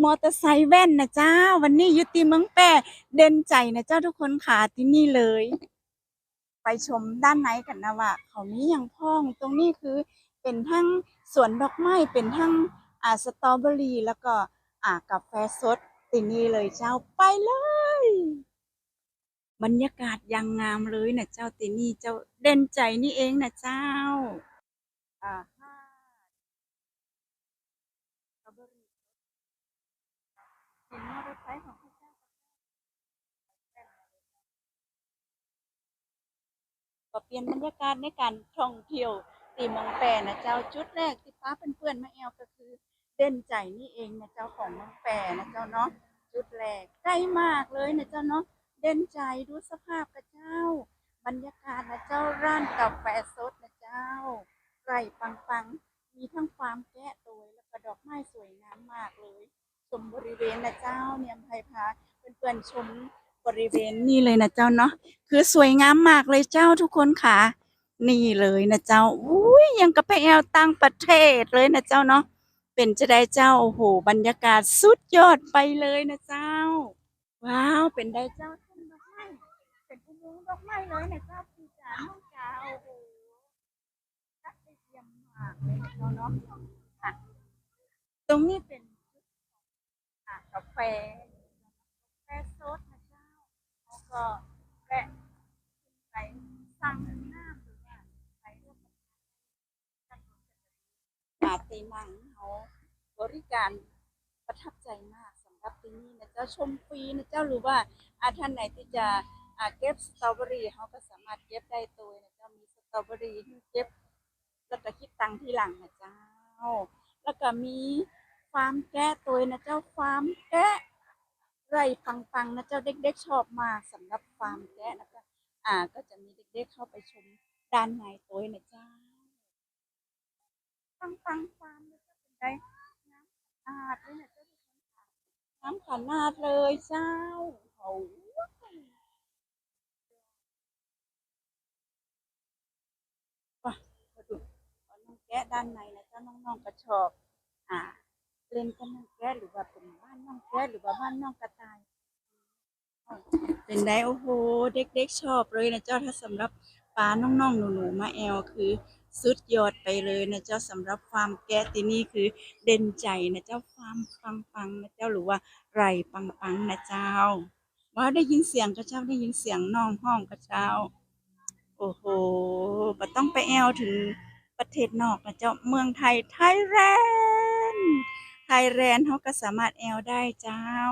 ມໍເຕີໄຊແວ່ນນະເຈົ້າ. ວັນນີ້ຢູ່ທີ່ເມືອງແປ ເດັ່ນໃຈນະເຈົ້າທຸກຄົນຂາ ທີ່ນີ້ເລີຍ. ໄປຊົມດ້ານໃນກັນນະວ່າເຂົາມີຫຍັງພ້ອມ. ຕົງນີ້ຄືເປັນທັງສວນດອກໄມ້ ເປັນທັງ ອາ ສະຕໍເບີຣີ ແລ້ວກໍ ອາ ກາແຟສົດ ທີ່ນີ້ເລີຍເຈົ້າ. ໄປເລີຍ. ບັນຍາກາດຢ່າງງາມເລີຍນະເຈົ້າ ທີ່ນີ້ເຈົ້າ ເດັ່ນໃຈນີ້ເອງນະເຈົ້າ. ອາຫານສະຕໍເບີຣີ ເຫັນມໍເຕີໄຊຂອງເຂົາເຈົ້າ ກໍປ່ຽນບັນຍາກາດໃນການທ່ອງທ່ຽວທີ່ເມືອງແປນະເຈົ້າ. ຈຸດແລກທີ່ພາເພື່ອນໆມາແອວກໍຄືເດັ່ນໃຈນີ້ເອງນະເຈົ້າ ຂອງເມືອງແປນະເຈົ້າເນາະ. ຈຸດແລກ ໃກ້ມາກເລີຍນະເຈົ້າເນາະ ເດັ່ນໃຈ. ດູສະພາບຂະເຈົ້າ ບັນຍາກາດນະເຈົ້າ ຮ້ານກາແຟສົດນະເຈົ້າ ໄຮ່ປັງໆ ມີທັງຟາມແກະໂຕຍ ແລ້ວກໍດອກໄມ້ສວຍງາມມາກເລີຍ. ຊົມບໍລິເວນນະເຈົ້າ ແນມໄພພາເພື່ອນໆຊົມບໍລິເວນນີ້ເລີຍນະເຈົ້າເນາະ ຄືສວຍງາມມາກເລີຍເຈົ້າທຸກຄົນຂາ. ນີ້ເລີຍນະເຈົ້າ. ອຸ້ຍ ຢ່າງກັບໄປແອວຕ່າງປະເທດເລີຍນະເຈົ້າເນາະ. ເປັນຈັ່ງໃດເຈົ້າ? ໂອ້ໂຫ ບັນຍາກາດສຸດຍອດໄປເລີຍນະເຈົ້າ. ວ້າວ ເປັນໃດເຈົ້າ? ເປັນດອກໄມ້ ເປັນອຸໂມງດອກໄມ້ເລີຍນະເຈົ້າ ພີ່ຈາ ນ້ອງຈາ. ໂອ້ໂຫ ຈັດໄດ້ຢ້ຽມມາກເລີຍເຈົ້າເນາະ. ອາ ຕົງນີ້ເປັນຈຸດ ອາ ກາແຟ ກາແຟສົດນະເຈົ້າ. ເຮົາກໍແວະໄປສັ່ງນ້ຳ ຫຼືວ່າໄປ ອາ ທີ່ນັ່ງເຮົາບໍລິການປະທັບໃຈມາກສຳລັບທີ່ນີ້ນະເຈົ້າ. ຊົມຟຣີນະເຈົ້າ ຫຼືວ່າ ອາ ທ່ານໃດທີ່ຈະ ອາ ເກັບສະຕໍເບີຣີ ເຮົາກໍສາມາດເກັບໄດ້ໂຕຍນະເຈົ້າ. ມີສະຕໍເບີຣີໃຫ້ເກັບ ແລ້ວກໍຄິດຕັງທີຫຼັງນະເຈົ້າ. ແລ້ວກໍມີຟາມແກະໂຕຍນະເຈົ້າ ຟາມແກະ ໄຮ່ປັງໆນະເຈົ້າ. ເດັກໆຊອບມາກສຳລັບຟາມແກະນະເຈົ້າ. ອາ ກໍຈະມີເດັກໆເຂົ້າໄປຊົມດ້ານໃນໂຕຍນະເຈົ້າ. ປັງໆ ຟາມເລີຍເຈົ້າ ເປັນໃດ ງາມຂະໜາດເລີຍນະເຈົ້າ ງາມຂະໜາດເລີຍເຈົ້າ. ໂອ້ ໄປ ມາດູນ້ອງແກະດ້ານໃນນະເຈົ້າ. ນ້ອງໆກໍຊອບ ອາ ຫຼິ້ນກັບນ້ອງແກະ ຫຼືວ່າເປັນບ້ານນ້ອງແກະ ຫຼືວ່າບ້ານນ້ອງກະຕ່າຍ. ເປັນໃດ? ໂອ້ໂຫ ເດັກໆຊອບເລີຍນະເຈົ້າ. ຖ້າສຳລັບປານ້ອງໆໜູໆມາແອວ ຄືສຸດຍອດໄປເລີຍນະເຈົ້າ. ສຳລັບຟາມແກະທີ່ນີ້ຄືເດັ່ນໃຈນະເຈົ້າ ຟາມປັງໆນະເຈົ້າ ຫຼືວ່າໄຮ່ປັງໆນະເຈົ້າ. ວ້າວ ໄດ້ຍິນສຽງຂະເຈົ້າ ໄດ້ຍິນສຽງນ້ອງຮ້ອງຂະເຈົ້າ. ໂອ້ໂຫ ບໍ່ຕ້ອງໄປແອວເຖິງປະເທດນອກນະເຈົ້າ ເມືອງໄທ ໄທແລນ ໄທແລນ ເຮົາກໍສາມາດແອວໄດ້ເຈົ້າ.